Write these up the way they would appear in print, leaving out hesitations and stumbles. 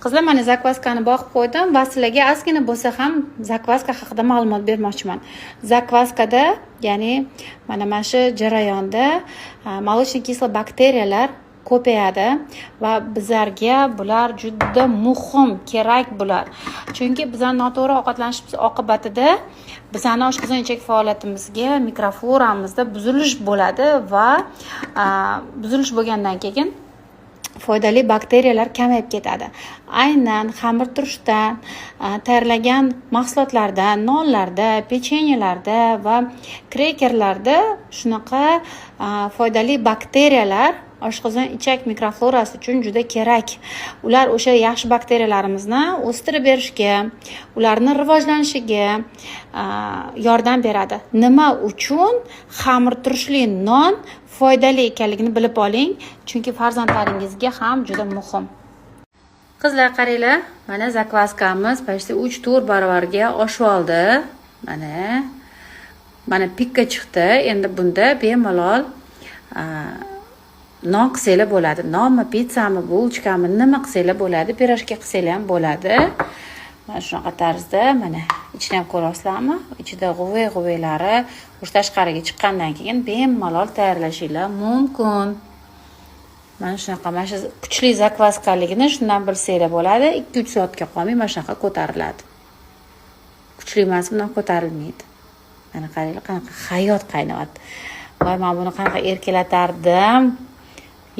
Qizlar, mana закваска ni boqib qo'ydim va sizlarga ozgina bo'lsa ham закваска haqida ma'lumot bermoqchiman. Закваска da, ya'ni mana shu jarayonda молочно кислый bakteriyalar ko'payadi va bizlarga bular juda muhim, kerak bular. Chunki bizani noto'g'ri ovqatlanishimiz oqibatida bizani oshqozon ichak faoliyatimizga, mikrofloramizda buzilish bo'ladi va buzilish bo'lgandan keyin foydali bakteriyalar kamayib ketadi. Aynan xamir turishdan tayyorlagan mahsulotlarda, nonlarda, pechenyelarda va krekerlarda shunaqa foydali bakteriyalar oshqozon ichak mikroflorasi uchun juda kerak. Ular o'sha yaxshi bakteriyalarimizni o'stirib berishga, ularni rivojlanishiga yordam beradi. Nima uchun xamir turishli non foydali ekanligini bilib oling, chunki farzandlaringizga ham juda muhim. Qizlar, qaranglar, mana закваска miz почти 3-4 barobarga oshib oldi. Mana пик ka chiqdi. Endi bunda bemalol non qilsanglar bo'ladi. Nonmi, pitssami, булочка mi, nima qilsanglar bo'ladi, пирожки qilsanglar ham bo'ladi. Mana shunaqa tarzda, mana ichini ham ko'ryapsizlarmi? Ichida g'uvay g'uvaylari o'sha tashqariga chiqqandan keyin bemalol tayyorlashinglar mumkin. Mana shunaqa, mana shu kuchli закваска ligini shundan bilsanglar bo'ladi. 2-3 soatga qolmay mana shunaqa ko'tariladi. Kuchli emas, bundan ko'tarilmaydi. Mana qaranglar, qanaqa hayot qaynayapti. Voy, man buni qanaqa erkalatardim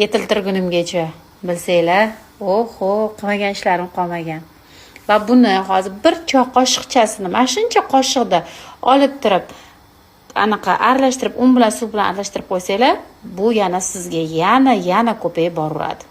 yetiltirgunimgacha, bilsanglar. Oho, qilmagan ishlarim qolmagan. Va buni hozir bir choy qoshiqchasini mana shuncha qoshiqda olib turib, anaqa aralashtirib, un bilan, suv bilan aralashtirib qo'ysanglar, bu yana sizga yana ko'payib boraveradi.